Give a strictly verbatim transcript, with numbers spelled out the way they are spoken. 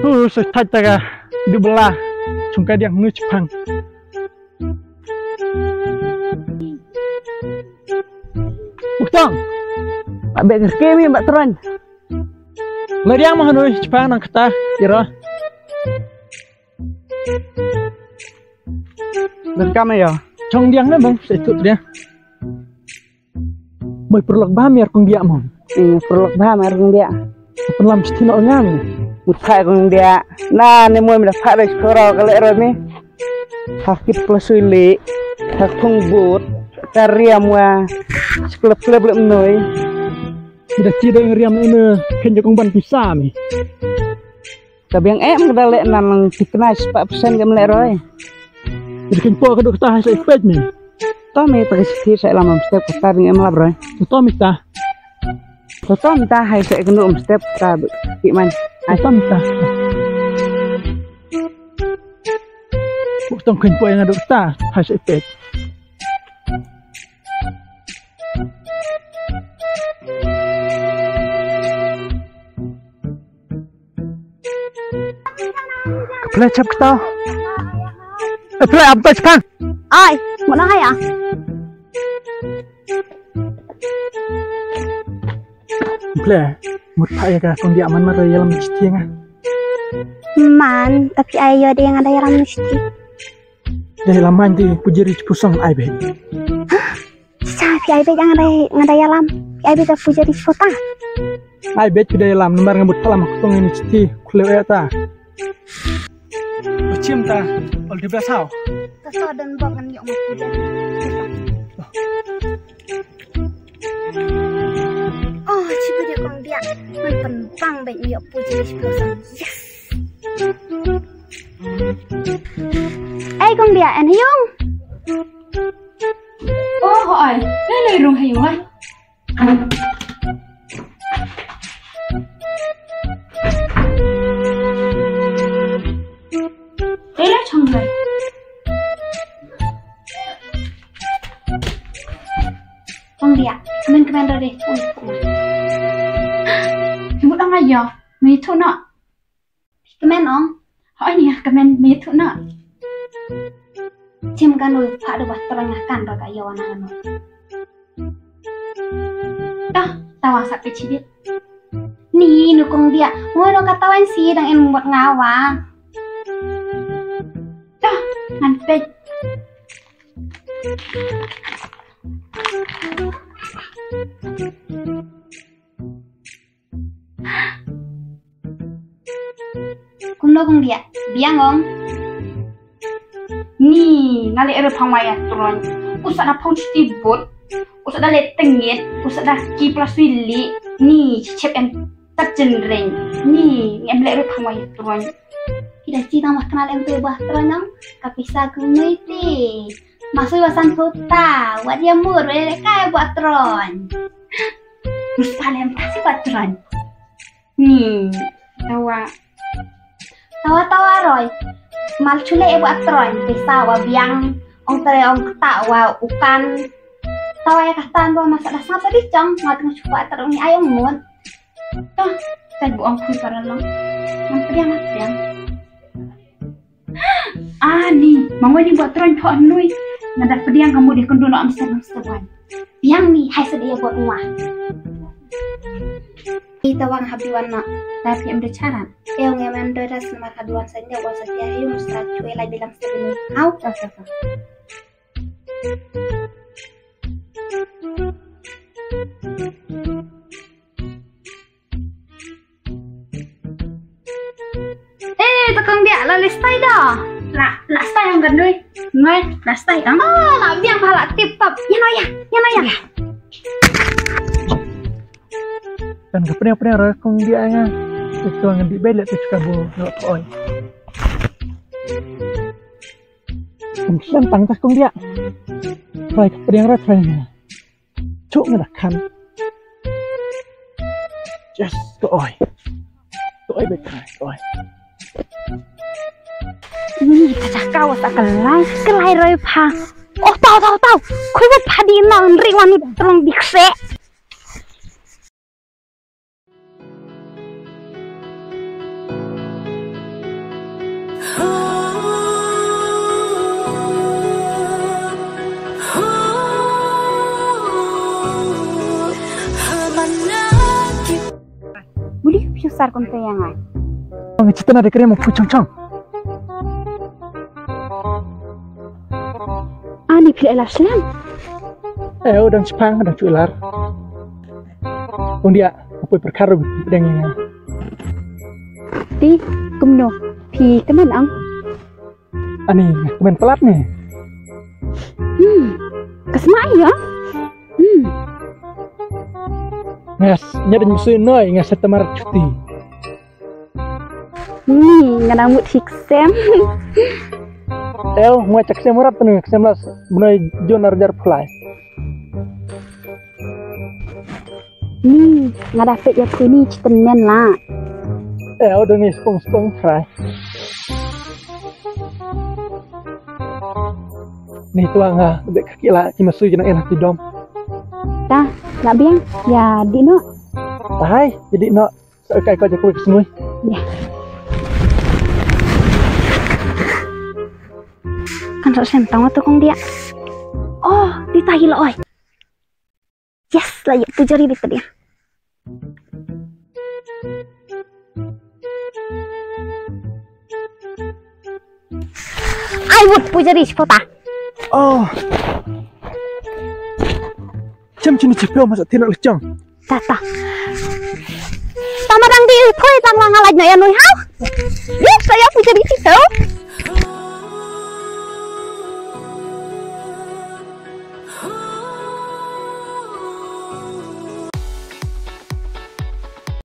U sa thait ta ka di bla. Chung ka diang nu chipang. Uktong. Abek ngerke mi mbak teron. Ladiang mah nu chipang nang kata kira. Ngerkam ya. Chong diang na bang sa ikut dia. Moi perlok ba mer kong dia mong. Perlok ba mer kong dia. Penlam siti no ngam. Mutai kong dia. Na ne moi mila pha dai skoro kale ro ni. Hakit plasui li. Hak thong but. Kariam wa. Sklep klep lep noi. Kita tidak ngeriam ini. Kenjo kong ban pisah mi. Ka biang em ka da leh nan lang tikna spah persen ka mleh roi. Ri kin po ka duk ta hai sa ipej mi. To mi ta ka siti sa lam am step ka ta ring em lap roi. To mi ta. To mi ta hai sa ka nu am step ka ti man. Hai to mi ta. Buk tong kin po yang duk ta hai sa ipej. Ka phlei chap kata. Ka phlei am pach pan. Ai, mo na ya. Phlei, mut pha ya ka kong dia man ma ro yalam chithi nga. Man, tapi ayo dia nga da yalam chithi. Dei lam man di pujiri chipusong ai be. Sa phi ai beit nga dei nga dei alam. Phi ai beit ka puja di sota. Ai beit phi dei alam namar nga mut alam aku tong ini chithi khlew ya ta. Pachim ta all the best how. Ta so don bok ngan yok ma puja. Oh, chibu dia kong dia. Man pen bang beit yok puja di sota. Yes. Ei kong dia en hiung. Oh, hoi. Lai lai rung hai wai. Lai lai chong lai. Kong dia, kmen kmen ro de. Mut ang ayo, mi thu no. Kmen ong. Hoi ni kmen me thu na. Chim ka nu pha do ba terang kan ro ka yo na nu. Tah, tawa sa pe chidit. Ni nu kong dia. Mo no ka tawan si dang en mot ngawa. Tah, ngan pej. Kumno kong dia, biang ong. Ni, nga leh re phang waya tron. U sa da phong chiti bot. U sa da leh tengit. U sa da ki plasui li. Ni, chichep em tak jenreng. Ni, ngem leh re phang waya tron. Ki da chi tang bah kenal em tu bah tron nang. Ka pisa kumno iti. Masui wasan kota. Wat ya mur, re kai bah tron. Mus palem kasi bah tron. Ni, tawa. Tawa tawa roi. Mal chule e buat roi. Pisa wa biang. Ong tere ong kata wa ukan. Tawa ya kata ndo masa dah sangap tadi chong. Ngat ngat chupa terung ni ayong mut. Toh, tai bu ong pui para long. Nang pediang nang pediang. Ah, ni, mangoi ni buat tron pok nui. Nada pediang kamu di kundu lo amser amser wan. Piang ni, hai sedih buat rumah. Ita wang habi wan nak. Tapi em de charan. Eo ngem em de ras nomor habi wan sanja wan satia yu musra cuy lai bilang sedih. Au, au, au, au. Eh, takang dia la listai da. La, la stai ang gandui. Ngai, la stai ang. Ah, la biang pala tip top. Ya no ya, ya no ya. Kan ka pria pria ra kong dia nga. Itu ang di bele tu ka bu lo oi. Kan tang ta kong dia. Try ka pria ra try nga. Chuk nga da khan. Just ko oi. Ko oi bek kai ko oi. Ni ka jaka wa sa kalai kalai roi pha. Oh tau tau tau. Khui wa pha di nang ri wa ni trong dik se. Sar kumta ïa nga. Ngi chitna de kre mo phu chang chang. Ani phi la slem. Eh, u dang chipang, dang chular. Un dia, apa perkara dang ïa nga. Ti, kumno, phi kmen ang? Ani, kmen palat ni. Hmm, kasma ïa. Hmm. Ngas, nya dang musuh noi, ngas sa tamar chuti. Ni, nga dang mut hi ksem. El, ngwa chak sem rat ni, ksem las, bnoi jon arjar phlai. Ni, nga da pet ya puni chiten men la. El, dang ni spong spong trai. Ni tuang ha, dek kaki la, ki masui kena enak di dom. Ta, la biang, ya di no. Tahai, jadi no. Sa kai ko jakui ke semui. Kan sa sem tang tu kong dia. Oh, di tahi la oi. Yes, la ya pujari di tadi. Ai wut pujari sipota. Oh. Chem chini chipeo masa tina lechang. Tata. Tama dang di poi tang lang alaj na ya nui hau. Yes, saya pujari chipeo.